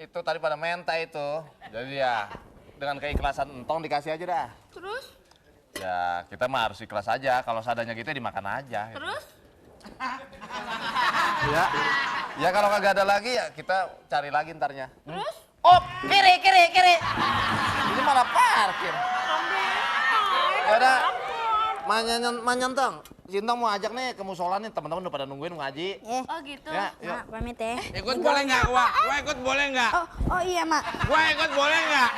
Itu tadi pada minta itu. Jadi ya dengan keikhlasan entong dikasih aja dah. Terus? Ya kita mah harus ikhlas aja. Kalau seadanya gitu dimakan aja. Terus? Ya. Ya kalau kagak ada lagi ya kita cari lagi ntarnya. Terus? Oh, kiri. Ini malah parkir. Ya udah. Manyentong. Sintong mau ajak nih ke musola nih, teman-teman udah pada nungguin ngaji. Oh gitu. Ya, yuk. Mak, pamit ya. Ikut boleh nggak, Wak? Gua ikut boleh nggak? Oh iya, Mak. Gua ikut boleh nggak?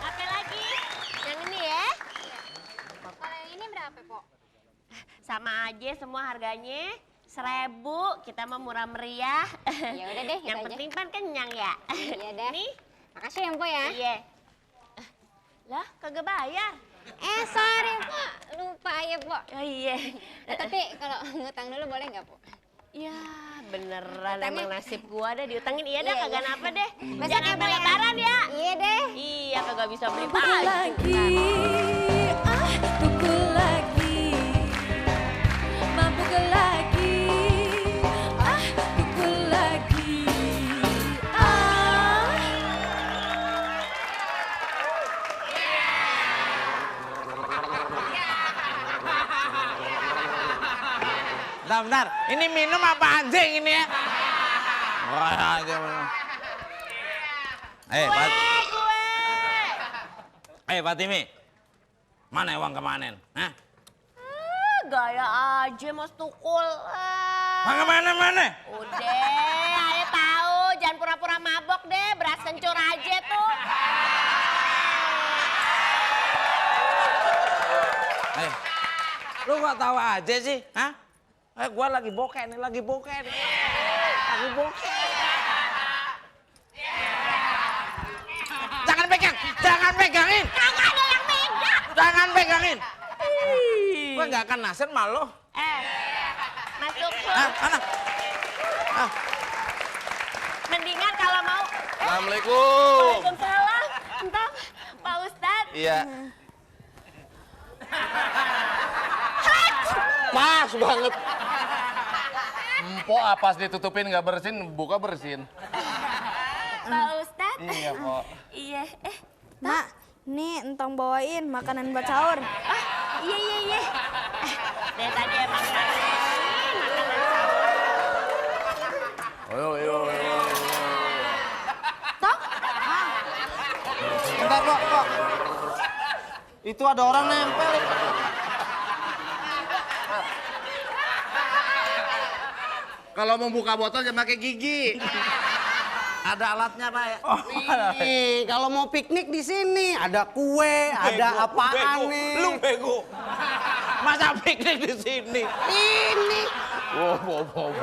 Apa lagi? Yang ini ya? Kalau yang ini berapa, Pok? Sama aja semua harganya. 1.000, kita mah murah meriah. Ya udah deh, Yang gitu aja. penting pan kenyang ya. Iya dah. Nih, Makasih ya, Pok ya. iya. Lah, kagak bayar. Sorry, Pok. Lupa ya, Pok. Oh iya. Tapi kalau ngutang dulu boleh nggak, Pok? Ya, beneran Utangnya- emang nasib gua deh diutangin. Iya dah, Iya, kagak iya. napa deh. Besok Jangan ya, sampai Pok, ya. lebaran ya. Iya deh. Iya, kagak bisa beli Pukul baju. lagi, pukul lagi. Mak pukul lagi, pukul lagi. Bentar. Ini minum apa anjing ini ya? Wah, aja. Fatimi. Mana uang kemanin? Hah? Gaya aja Mas Tukul. Uang kemana-mana? Udah, ayo tahu, jangan pura-pura mabok deh, beras kencur aja tuh. Lu kok tahu aja sih? Hah? Gua lagi bokeh nih, lagi bokeh. Jangan pegangin. Kagak ada yang megang. Jangan pegangin. Gua nggak akan nasen malu. Mas Tukul, Anak. mendingan kalau mau. Assalamualaikum. Waalaikumsalam. Entah, Pak Ustadz. Iya. Pas banget. Empok apa ditutupin nggak bersin, buka bersin. Pak Ustadz. Iya, Pok. Iya, Mak, nih entong bawain makanan buat sahur. iya. Dari tadi emang ngantongin makanan sahur. Ayo. Tok? Bentar, Pok. Itu ada orang nempel. Kalau mau buka botol jangan pakai gigi. Ada alatnya, Pak ya? Nih, kalau mau piknik di sini ada kue, ada apaan nih? Lu bego. Masa piknik di sini? Ini, Wow.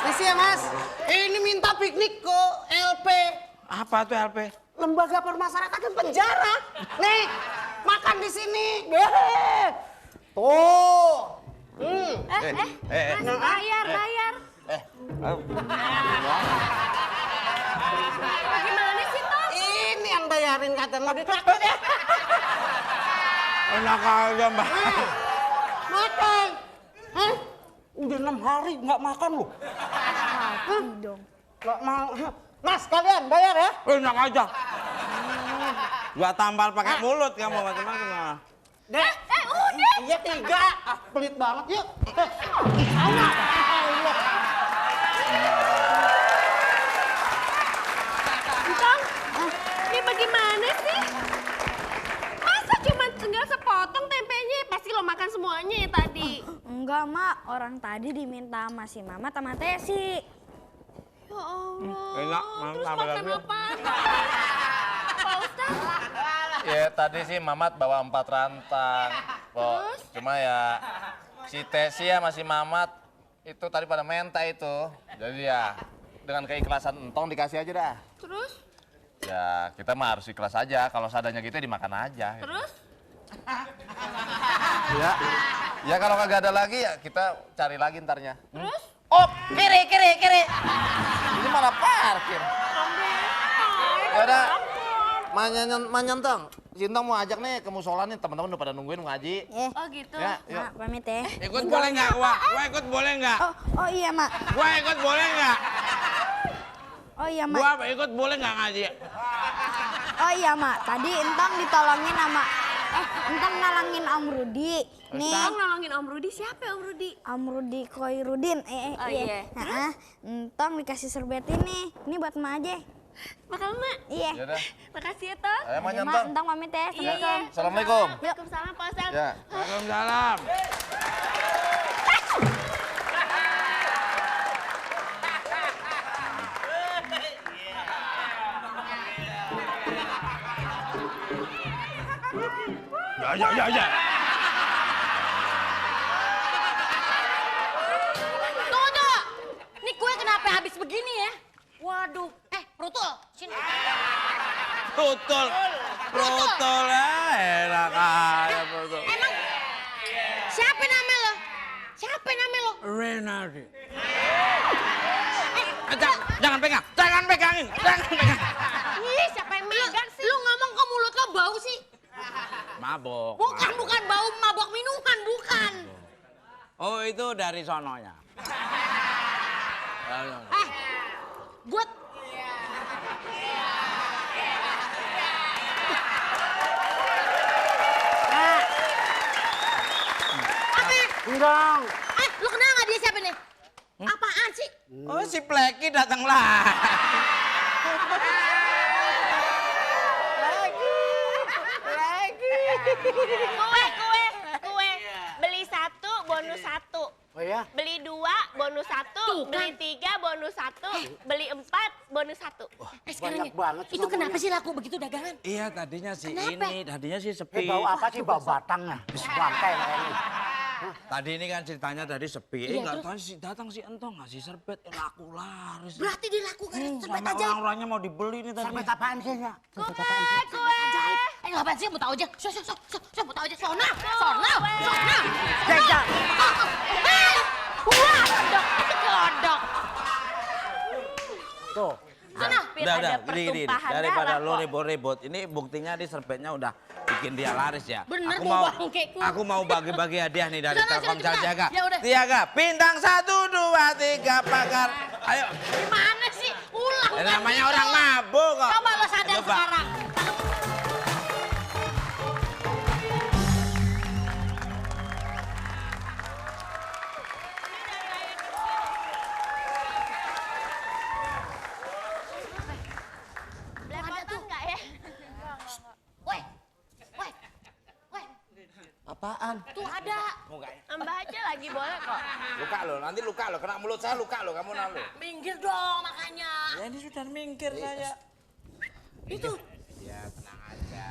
Misi ya Mas. Ini minta piknik ke LP, Apa tuh LP? Lembaga Permasyarakatan Penjara. Nih, makan di sini. Deh. Tuh. Mas, bayar. Gimana sih, Tom? Ini yang bayarin kata lagi traktir ya. Enak aja, Mbak. Makan. Hah? Udah 6 hari nggak makan lu. Dong. Nggak mau. Mas, kalian bayar ya. Enak aja. Gua tampal pakai mulut kamu macam-macam. Dek. Udah. Iya 3. Pelit banget yuk. Entong, ini bagaimana sih? Masa cuma tinggal sepotong tempenya? Pasti lo makan semuanya ya tadi. Enggak, Mak. Orang tadi diminta sama si Mama sama Tesi. Ya Allah. Enak, Terus tambah makan lagi. apa? Pak Ustadz? Ya tadi sih Mamat bawa 4 rantang. Pok. Cuma ya si Tesi ya masih Mamat itu tadi pada minta itu. Jadi ya dengan keikhlasan entong dikasih aja dah. Terus? Ya kita mah harus ikhlas aja. Kalau seadanya gitu dimakan aja. Terus? Ya. Ya kalau kagak ada lagi ya kita cari lagi ntarnya. Terus? Oh, kiri. Ini malah parkir. Ya udah. Manyentong. Sintong mau ajak nih ke musola nih, teman-teman udah pada nungguin mau ngaji. Oh gitu. Ya, yuk. Mak, pamit ya. Ikut boleh nggak gua? Gua ikut boleh nggak? Oh iya, Mak. Gua ikut boleh nggak? Oh iya, Mak. Gua ikut boleh nggak ngaji? Oh iya, Mak. Tadi Entong ditolongin sama Entong nalangin Om Rudi. Nih, Om nolongin Om Rudi, siapa ya Om Rudi? Om Rudi Koirudin. Oh, iya. Heeh. Entong dikasih serbet ini. Ini buat Mak aja. Makasih, Mak. Iya. Ya udah. Makasih ya, Toh. Ayo Mak, Manyentong. Entong pamit ya. Iya, iya. Assalamualaikum. Waalaikumsalam, Pak Ustadz. Ya. Waalaikumsalam. Ya. Tunggu. Nih kue kenapa habis begini ya? Waduh. Brutul. Sini. Brutul enak aja brutul. Emang siapa nama lo? Renaldi. Jangan pegangin. Ih, siapa yang megang sih? Lu ngomong kok mulut lo bau sih? Mabok. Bukan bau mabok minuman, bukan. Oh itu dari sononya. Gue Enggak. lu kenal nggak dia siapa nih? Apaan sih? Oh si Pleki datanglah. Kue. Beli 1 bonus 1. Oh ya? Beli 2 bonus 1. Beli 3 bonus 1. Beli 4 bonus 1. Banyak banget sih Itu kenapa ngomongnya. sih laku begitu dagangan? Iya tadinya sih Kenapa? tadinya sih sepi. Bau apa sih? Bau batang ya? Bis bangkai kayaknya. Tadi ini kan ceritanya tadi sepi. Iya, Nggak terus? tahu sih datang si Entong ngasih serbet, laku laris. Berarti dilakukan serbet Sama aja. orang-orangnya mau dibeli nih tadi. Serbet apaan sih ya? Kue. Ajaib. Ngapain sih? Mau tahu aja. So, mau tahu aja. Sona. Jajak. Wah, kodok. Tuh. Sana, Udah, ada gini. pertumpahan Daripada darah lo kok. ribut-ribut, ini buktinya di serbetnya udah bikin dia laris ya. Bener aku tuh, mau, Bang, kayak gua. aku mau bagi-bagi hadiah nih dari Sana, Telkomsel cepetan. Siaga. Ya udah. Siaga, bintang 1, 2, 3 pakar. Ayo. Gimana sih? Ulang. Ya, namanya orang mabuk kok. Coba lo sadar Coba. sekarang. Belepotan nggak ya? Woi. Apaan? Tuh ada. Ambah aja lagi boleh kok. Luka lo, nanti luka lo. Kena mulut saya luka lo, kamu nalu. Minggir dong makanya. Ya ini sudah minggir saya. Itu. Ya tenang aja.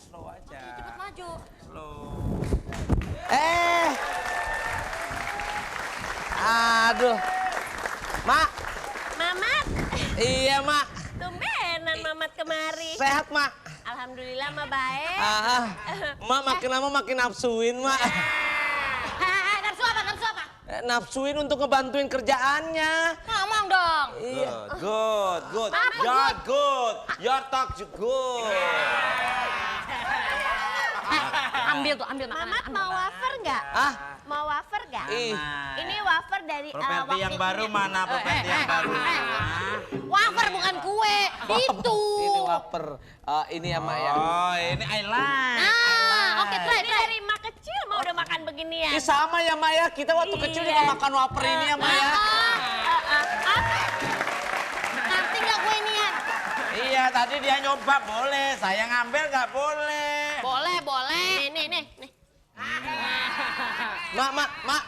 Slow aja. Cepet maju. Slow. Aduh. Mak. Mamat, Iya, Mak. tumbenan Mamat kemari. Sehat, Mak. Alhamdulillah mah baik. Mak makin lama makin nafsuin, Mak. Nafsu apa? Nafsuin untuk ngebantuin kerjaannya. Ngomong dong. Iya. Good. You're good. Your talk good. Ambil makanan. Mamat mau wafer nggak? Ah, Mau wafer nggak? ih. Ini wafer dari Properti yang baru mana? Properti yang baru. Wafer bukan kue. Itu. Ini wafer. Ini ya, Mak ya. Oh, ini I like. Nah, oke, try. Ini dari mak kecil mau udah makan beginian. Ini sama ya, Mak ya. Kita waktu kecil juga makan wafer ini ya, Mak ya. Ngerti nggak kue inian? Iya, tadi dia nyoba boleh. Saya ngambil nggak boleh. Boleh. Nih. Mak.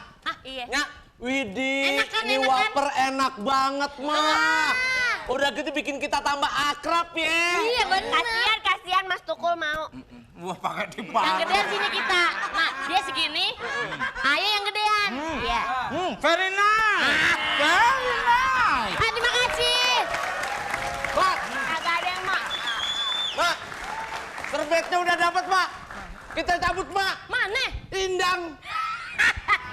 Iya. Nyak. Widih, Enak kan, ini enak kan? wafer enak banget, Mak. Udah gitu bikin kita tambah akrab ya. Iya bener. Kasihan Mas Tukul mau. Wah, pakai Yang dipakai. gedean sini kita. Nah, dia segini. Ayah yang gedean. Iya. Very nice. Very nice. Terima kasih. Mak, Agak ada yang mau. Mak. Serbetnya udah dapat, Mak. Kita cabut, Mak. Mana? Indang.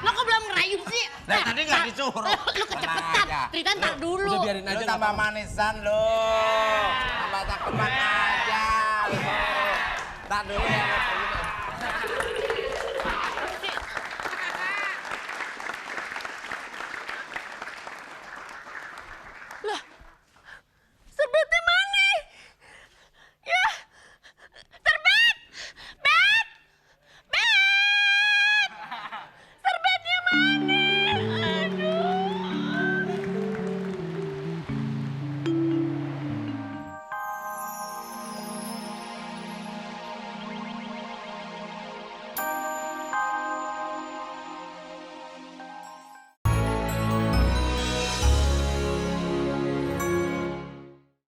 Lo kok belum ngerayu sih? Nah, tadi nggak disuruh. Lu kecepatan. Tenang aja. Cerita ntar dulu. Udah biarin Lu aja. tambah manisan lo. Tambah cakepan aja. Tak dulu ya.